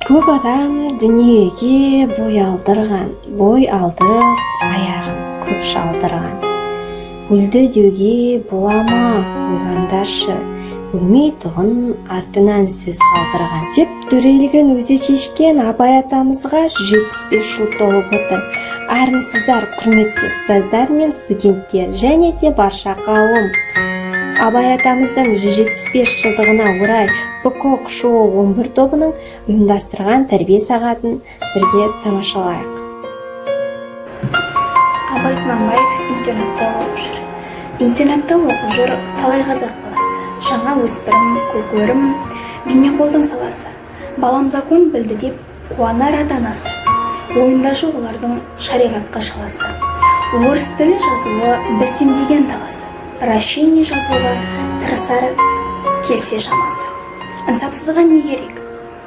Көп адам дүниеге бой алдырған, бой алдырып, аяғын көп шалдырған. Өлді деуге бола ма, ойлаңдаршы, өлмей тұғын артынан сөз қалдырған деп төрелігін өзі шешкен Абай атамызға 175 жыл толып отыр. Армысыздар, құрметті ұстаздар мен студенттер және де барша қауым! Абай атамыздың 175 жылдығына орай БКО КШО 11 тобының ұйымдастырған тәрбие сағатын бірге тамашалайық. Абай Құнанбаев интернатта оқып жүр. Интернатта оқып жүр талай қазақ баласы. Жаңа өспірім, көкөрім, бейнеқолдың саласы. Балам закон білді деп қуанар ата-анасы. Ойында жоқ олардың шариғатқа шаласы. Орыс тілі жазуы білсем деген таласы. Прошение жазуға тырысар келсе шамасы. Ынсапсызға не керек?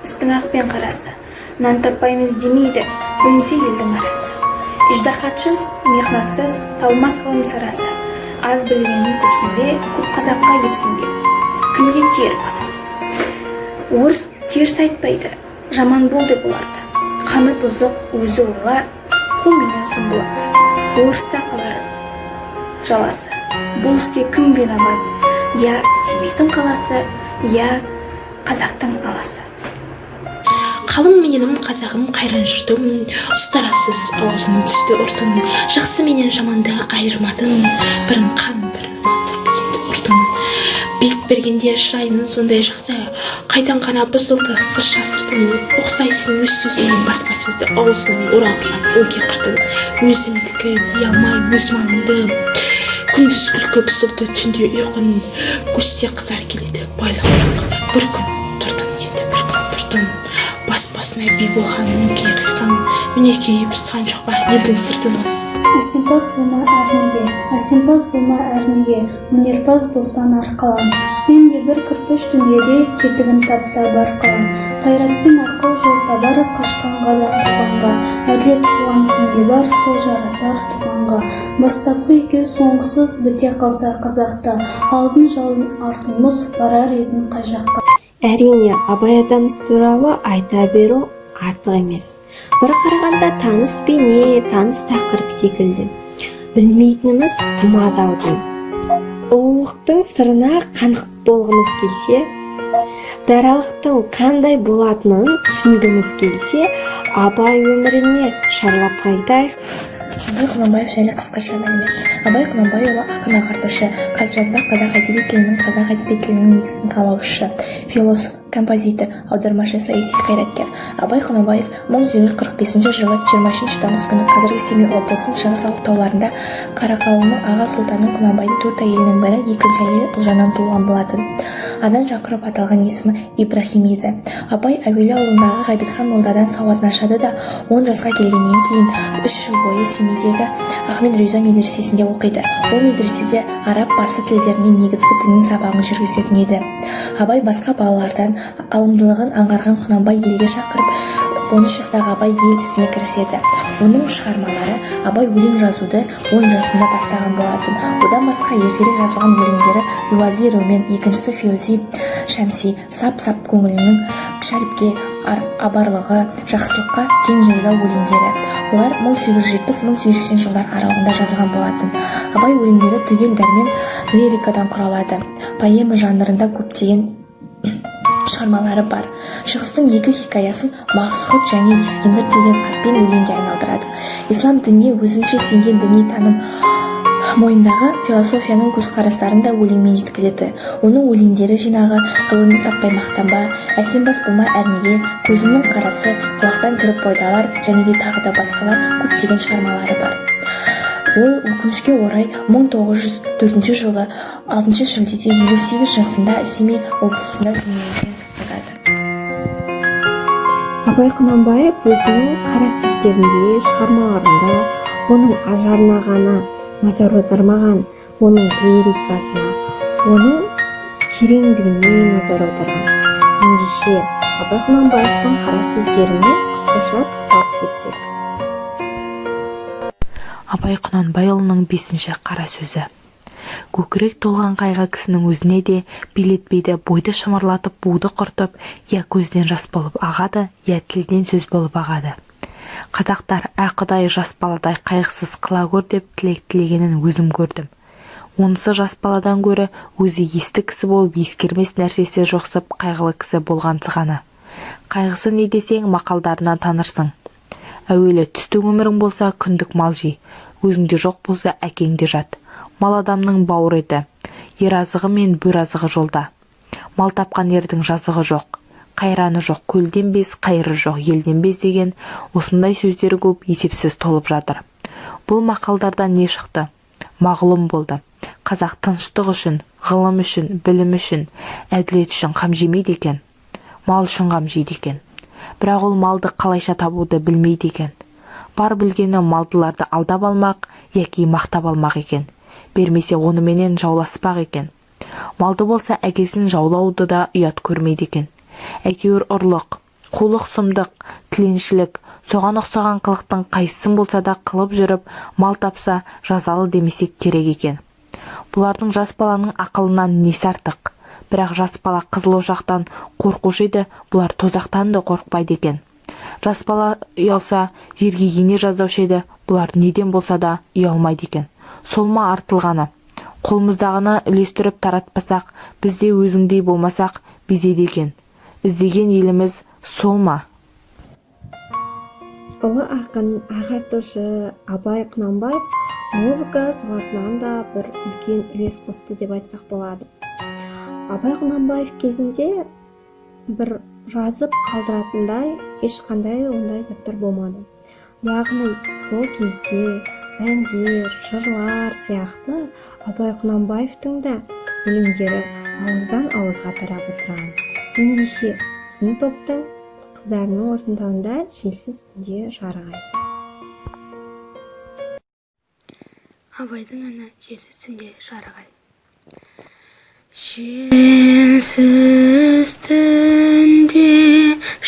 Істің ақ пен қарасы. Нан таппаймыз демейді, бөлінсе елдің арасы. Иждахатсыз, мехнатсыз талмас ғылым сарасы. Аз білгенін көпсінбе, көп қазаққа епсінбе. Кімге тиер панасы? Орыс теріс айтпайды, жаман бол деп оларды. Қаны бұзық, өзі ойлар, қу менен сұм болады. Орыста қалар жаласы. Бұл іске кім виноват? Я Семейдің қаласы, я қазақтың аласы. Қалым мененім, қазағым, қайран жұртым, ұстарасыз аузын түсті ұртын. Жақсы менен жаманды айырмадың, бірін қан, бірін мал деп енді ұрдың. Билік бергенде шырайының сондай жақсы, қайдан ғана бұзылды сыр жасырдың? Ұқсайсың өз сөзіңмен басқа сөзді аузынан орақ ұрған өңкей қырдың. Өзімдікі дей алмай өз малыңды, күндіз күлкі бұзылды, түнде ұйқың. Көзсе қызар келеді, байлық жоқ. Бір күн тұрдың, енді бір күн бұрдың, бас басына би болған өңкей қиқым. Мінекей, бұзған жоқ па елдің сыртын? Әсемпаз болма әрнеге, әсемпаз болма әрнеге, өнерпаз болсаң арқалан. Сен де бір кірпіш дүниеде, кетігін тап та бар қалан. Қайратпен ақыл жол табар қашқанға да қуғанға. Әділет қуған кімге бар, сол жарасар туғанға. Бастапқы екеу соңғысыз біте қалса қазақта, алдын жалын, артын мұз, барар едің қай жаққа? Әрине, Абай атамыз туралы айта беру артық емес. Бір қарағанда таныс бейне, таныс тақырып секілді. Білмейтініміз тым аз ау деймін. Ұлылықтың сырына қанық болғымыз келсе, даралықтың қандай болатынын түсінгіміз келсе, Абай өміріне шарлап қайтайық. Абай Құнанбаев жайлы қысқаша мәлімет. Абай Құнанбайұлы – ақын, ағартушы, жазба қазақ әдеби тілінің, қазақ әдеби тілінің негізін қалаушы, философ, композитор, аудармашы, саяси қайраткер. Абай Құнанбаев 1845 жылы 23 тамыз күні қазіргі Семей облысының Шығыс тауларында Қарақалының аға сұлтаны Құнанбайдың төрт әйелінің бірі, екінші әйелі Ұлжаннан туылған болатын. Азан шақырып аталған есімі Ибраһим еді. Абай әуелі ауылындағы Ғабитхан молдадан сауатын ашады да, 10 жасқа келгеннен кейін 3 жыл бойы Семейдегі Ахмед Риза медресесінде оқиды. Ол медреседе араб, парсы тілдерінен негізгі діннің сабағын жүргізетін еді. Абай басқа балалардан алымдылығын аңғарған Құнанбай елге шақырып, 13 жастағы Абай ел ісіне кіріседі. Оның шығармалары. Абай өлең жазуды 10 жасында бастаған болатын. Одан басқа ертерек жазылған өлеңдері: Риуази Румен, екіншісі Фиози Шәмси, Сап сап көңілінің, Шәріпке абарлығы, Жақсылыққа, Кең жайлау өлеңдері. Олар 1870-1880 жылдар аралығында жазылған болатын. Абай өлеңдері түгел дәрмен лирикадан құралады. Поэма жанрында көптеген шығармалары бар. Шығыстың екі хикаясын Мақсұт және Ескендір деген атпен өлеңге айналдырады. Ислам дініне өзінше сенген, діни таным мойындағы философияның көзқарастарын да өлеңмен жеткізеді. Оның өлеңдері жинағы: Ғылым таппай мақтанба, Әсемпаз болма әрнеге, Көзімнің қарасы, Құлақтан кіріп бойды алар және де тағы да басқалар көптеген шығармалары бар. Ол, өкінішке орай, 1904 жылы 6 шілдеде 58 жасында Семей облысында дүниеден озады. Абай Құнанбаев өзінің қара сөздерінде, шығармаларында оның ажарына ғана назар аудармаған, оның лирикасына, оның тереңдігіне назар аударған. Ендеше, Абай Құнанбаевтың қара сөздеріне қысқаша тоқталып кетсек. Абай Құнанбайұлының бесінші қара сөзі. Көкірек толған қайғы кісінің өзіне де билетпейді, бойды шымырлатып, буды құртып, я көзден жас болып ағады, я тілден сөз болып ағады. Қазақтар, ә құдай, жас баладай қайғысыз қыла көр деп тілек тілегенін өзім көрдім. Онысы жас баладан гөрі өзі есті кісі болып, ескермес нәрсесі жоқсып, қайғылы кісі болғансығаны. Қайғысы не десең, мақалдарынан танырсың. Әуелі түстік өмірің болса, күндік мал жи, өзіңде жоқ болса, әкеңде жат. Мал адамның бауыр еті. Ер азығы мен бөр азығы жолда. Мал тапқан ердің жазығы жоқ, қайраны жоқ көлден без, қайыры жоқ елден без деген осындай сөздері көп, есепсіз толып жатыр. Бұл мақалдардан не шықты? Мағлұм болды: қазақ тыныштық үшін, ғылым үшін, білім үшін, әділет үшін қам жемейді екен, мал үшін қам жейді екен. Бірақ ол малды қалайша табуды білмейді екен. Бар білгені малдыларды алдап алмақ яки мақтап алмақ екен. Бермесе, оныменен жауласпақ екен. Малды болса, әкесін жаулауды да ұят көрмейді екен. Әйтеуір ұрлық, қулық, сұмдық, тіленшілік, соған ұқсаған қылықтың қайсысын болса да қылып жүріп мал тапса, жазалы демесек керек екен. Бұлардың жас баланың ақылынан несі артық? Бірақ жас бала қызыл ошақтан қорқушы еді, бұлар тозақтан да қорықпайды екен. Жас бала ұялса, жерге ене жаздаушы еді, бұлар неден болса да ұялмайды екен. Сол ма артылғаны? Қолымыздағыны үлестіріп таратпасақ, біз де өзіңдей болмасақ, безеді екен. Іздеген еліміз сол ма? Ұлы ақын, ағартушы Абай Құнанбаев музыка саласынан да бір үлкен үлес қосты деп айтсақ болады. Абай Құнанбаев кезінде бір жазып қалдыратындай ешқандай ондай заттар болмады. Яғни сол кезде әндер, жырлар сияқты Абай Құнанбаевтың да өлеңдері ауыздан ауызға тарап отырған. Ендеше, біздің топтың қыздарының орындауында «Желсіз түнде жарық ай». Абайдың әні «Желсіз түнде жарық ай». Желсіз түнде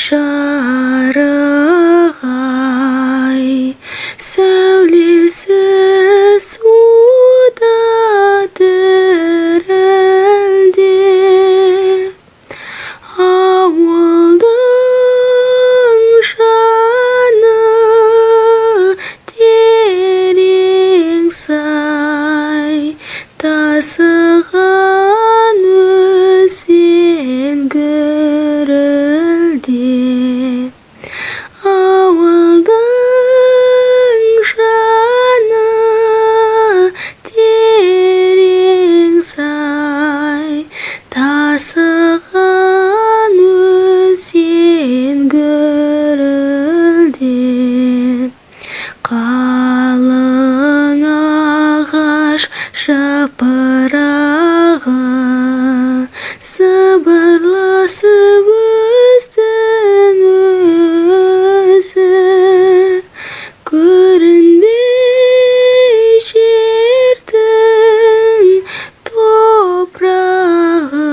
жарық ай, сәулесі суда дірілдеп, ауылдың жаны терең сай, тасыған өзен гүрілдеп. Ауылдың жаны терең сай, тасыған өзен гүрілдеп, қалың ағаш жапырағы сыбырласып өзін өзі, көрінбей жердің топырағы,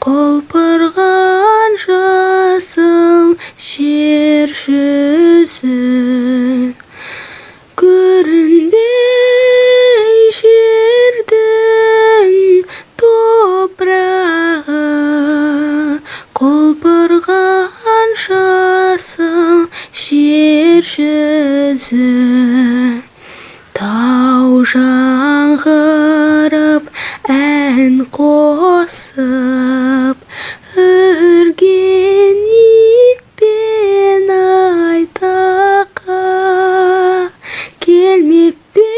құлпырған жасыл жер жүзі. Көрінбей жердің топырағы, құлпырған жасыл жер жүзі. Тау жаңғырып, ән қосып, үрген итпен айтаққа, келмеп пе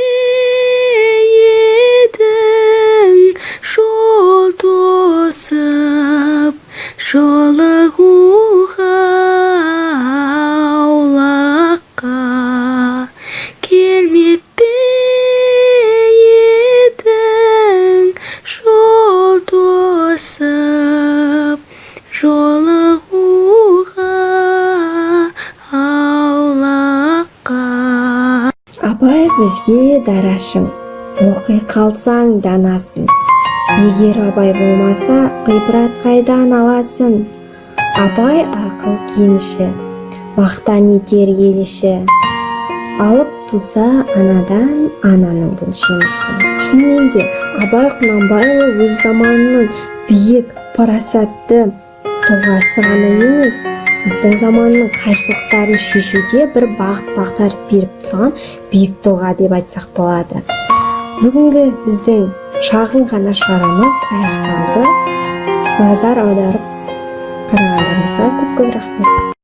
едің жол тосып, жолығуға аулаққа? Келмеп пе едің жол тосып, жолығуға аулаққа? Абай бізге дара шың, оқи қалсаң, данасын. Егер Абай болмаса, ғибрат қайдан аласың? Абай — ақыл кеніші, мақтан етер ел іші. Алып туса анадан, ананың бұл жемісі. Шынымен де, Абай Құнанбайұлы өз заманының биік, парасатты тұлғасы ғана емес, біздің заманның қайшылықтарын шешуде бір бағыт бағдар беріп тұрған биік тұлға деп айтсақ болады. Бүгінгі біздің шағын ғана шарамыз аяқталды. Назар аударып қарағандарыңызға көп көп рахмет.